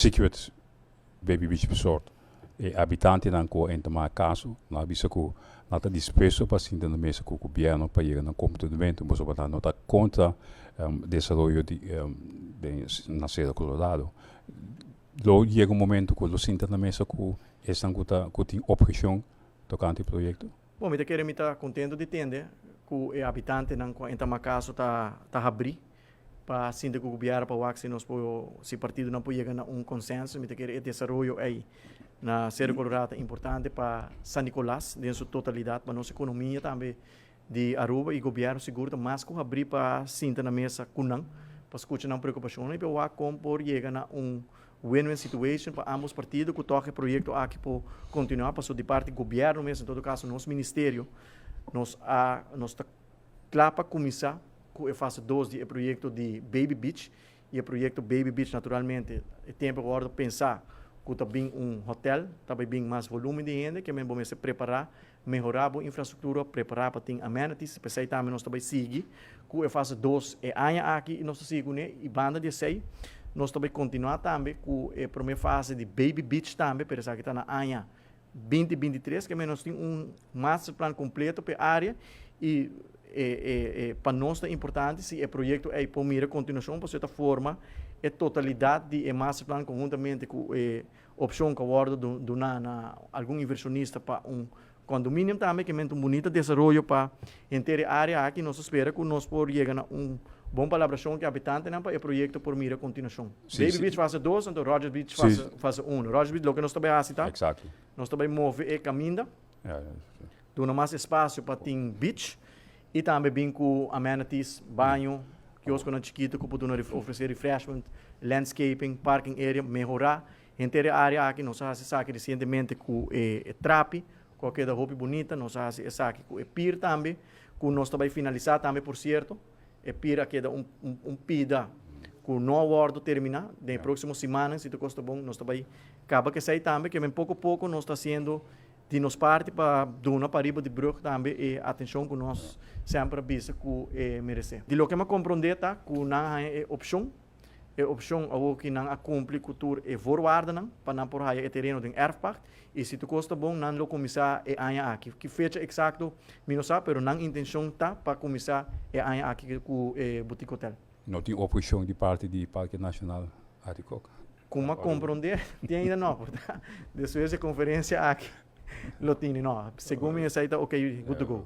Secret Baby Beach Resort. E habitantenan ku a entamá kaso nan a bisa ku nan ta dispuesto pa sinta na mesa ku gobièrnu pa yega na komprendimentu pasobra nan no ta kontra desaroyo di den na Sero Colorado. Lo yega un momento ku lo sinta na mesa ku esnan ku ta ku tin opheshon tokante e proyekto? Bon, mi ta kere mi ta kontento di tende ku e habitantenan ku a entamá kaso ta ta habrí pa sinta ku gobièrnu pa wak si nos por si partidonan por yega na un konsenso. Mi ta kere e desaroyo ei na Sero Colorado ta importante pa San Nicolas den su totalidat, pa nos ekonomia tambe di Aruba i gobièrnu sigur ta mas ku habrí pa sinta na mesa ku nan pa skucha nan preokupashonnan i pa wak kon por yega na un win-win situation pa ambos partido ku tòg e proyekto aki por kontinuá pasobra di parti gobièrnu mes en todo kaso nos ministerio nos a nos ta kla pa kuminsá ku e fase dos di e proyekto di Baby Beach i e proyekto Baby Beach naturalmente e tempu ku wòrdu pensá ku ta bin un hotèl ta bai bin mas volúmen di hende ke men bo mester prepará mehorá bo infrastruktura, prepará pa tin amenities, p'esei tambe nos ta bai sigui ku e fase dos e aña aki i nos ta sigui kuné i banda di esei nos ta bai kontinuá tambe ku e promé fase di Baby Beach tambe, pero esaki ta na aña 2023, ke men nos tin un masterplan kompleto pa e área i e e e pa nos ta importante si e proyekto ei por mira kontinuashon pasobra e ta forma e totalidat di e masterplan konhuntamente ku e Opcion cu a wordo duna na algun inversionista pa un condominium tambe ke menta un bunita desaroyo pa henter e area aki. Nos ta spera cu nos por yega na un bon palabracion cu e habitantenan pa e proyecto por mira continuacion. Baby Beach fase dos anto Rogers Beach fase uno. Rogers Beach loke nos ta bay haci ta nos ta bay move e caminda, duna mas espacio pa tin beach y tambe bin cu amenities, baño, kioskonan chikito cu por duna ofrece refreshment, landscaping, parking area, mehora henter e area aki. Nos a haci esaki recientemente cu e trapi cu a keda hopi bunita. Nos a haci esaki cu e pier tambe cu nos ta bay finalisa tambe por cierto. E pier a keda un pida cu no a wordo termina. Den e proximo simannan si ta cos ta bon nos ta bay caba cu esey tambe. Kimen poco poco nos ta haciendo di nos parti pa duna pariba di brug tambe e atencion cu nos semper a bisa cu e merece. Di loke mi a comprende ta cu nan a haña e opcion, e opcion awor cu nan a cumpli cu tur e voorwaardennan pa nan por haya e tereno den erfpacht y si tur cos ta bon nan lo cuminsa e aña aki. Ki fecha exacto mi no sa pero nan intencion ta pa cuminsa e aña aki cu e boutique hotel. No tin oposicion di parti di Parke Nacional Arikok? Kuma komprondé tin ainda no, por ta despues e konferensia aki lo tini no. Segun mi esei ta ok, good to go.